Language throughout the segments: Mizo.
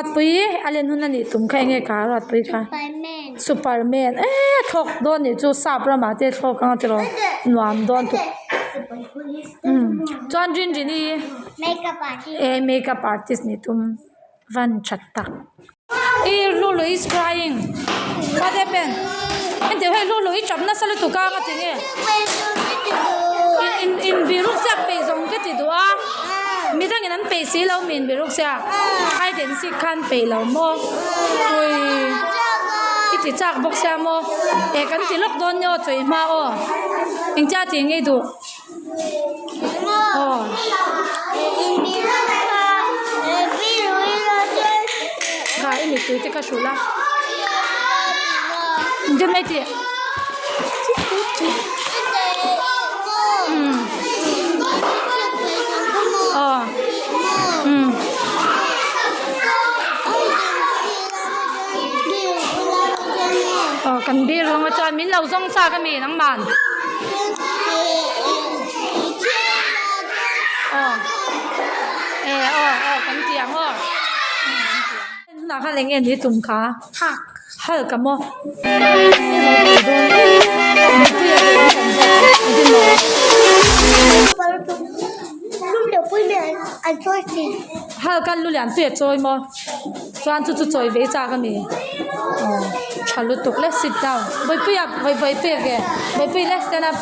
Ruatpui a len hun a nih tum kha enge ka Ruatpui kha Superman eee thlawk dawn nih chu sap ramah te thlawk anga tiraw nuam dawn tuk umm chuan Rinrini eh makeup artist nih tum van tha tak ih Lulu is crying what happen engtin hei Lulu i tap nasa lutuk a nga tinge in in biruk chiah peih zawng ka ti duh a midangin an peih si lo mi in biruk chiah hide and seek khan peih lo maw ui i ti chak bawk sia maw eh kan ti lawk dawn nia aw chawi hma aw engtia tih ngei duh. Aw kha i mittui te kha hrulh a engtin mai tih umm aw umm. Aw kan bir rawng a chuan min lo zawng chak ami nangman aw e aw aw kan ti ang aw hunah khan eng nge ni tum kha Hulk a maw Hulk a lu lian pui a chawi maw. Chuan chu chu chawi ve chak a ni aw tha lutuk le sit down Bawipuia Bawipuia ve Bawipuia le stand up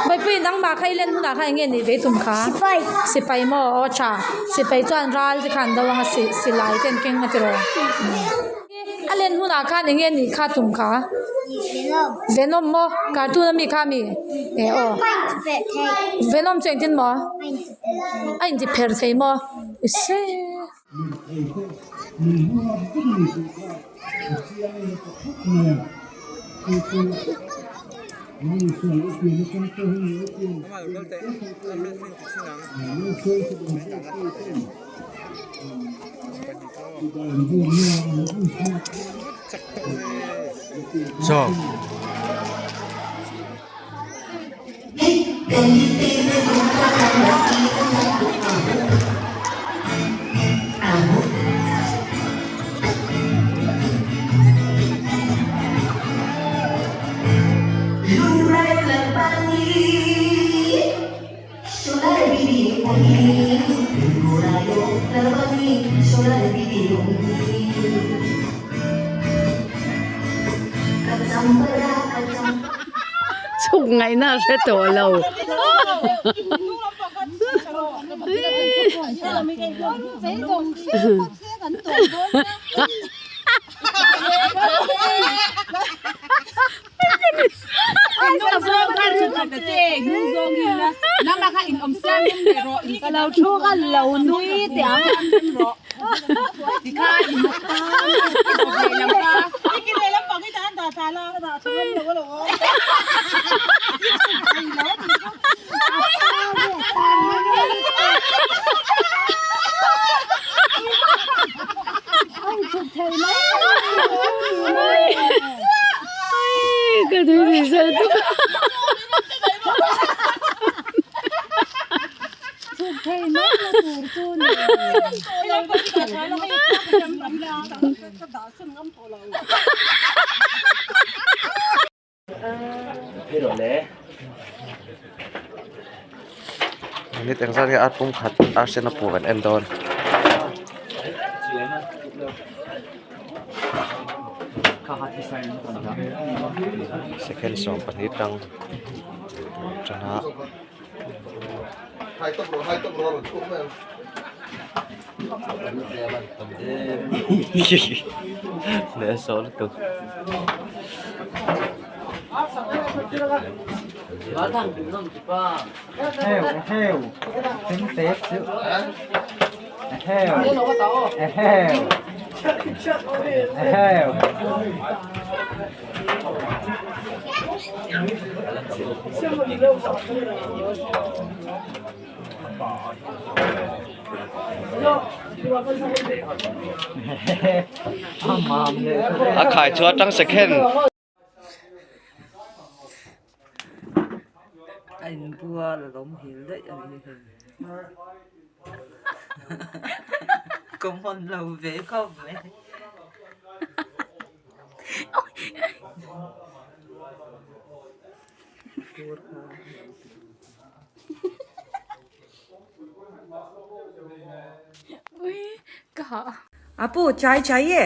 Bawipuia nangmah kha i len hunah khan eng nge nih ve tum kha sipai sipai maw aw tha sipai chuan ral te kha an do anga si silai te an keng a tiraw a len hunah khan eng nge nih kha tum kha venom maw cartoon ami kha ami eh aw venom chu engtin maw a inti pherh thei maw i se. Chhuk ngaihna a hre tawh lo. Ka tui tih sel tuk Minute engzat nge ar pum khat ar sen a pum kan en dawn. Second 12 tang tan a. Leh saw lutuk. A khai chu atang second. A inbual a lo muhil daih a ni hi hei. Common lo ve khawp mai. Apu chai chahiye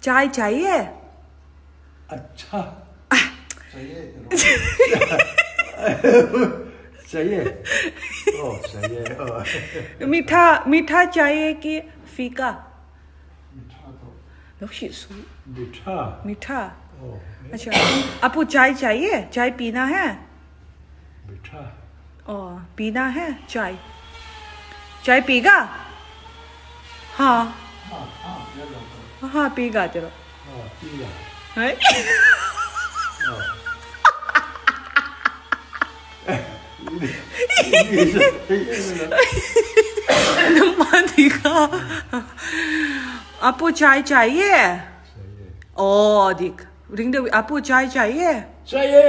chai chahiye. Acha chahiye oh chahiye oh मीठा मीठा चाहिए कि फीका मीठा मीठा अच्छा आपको चाय चाहिए चाय पीना है मीठा ओ पीना है चाय चाय पीगा हाँ हाँ पीगा चलो हाँ पीगा है आपको चाय चाहिए ओ दिख रिंग दे आपको चाय चाहिए चाहिए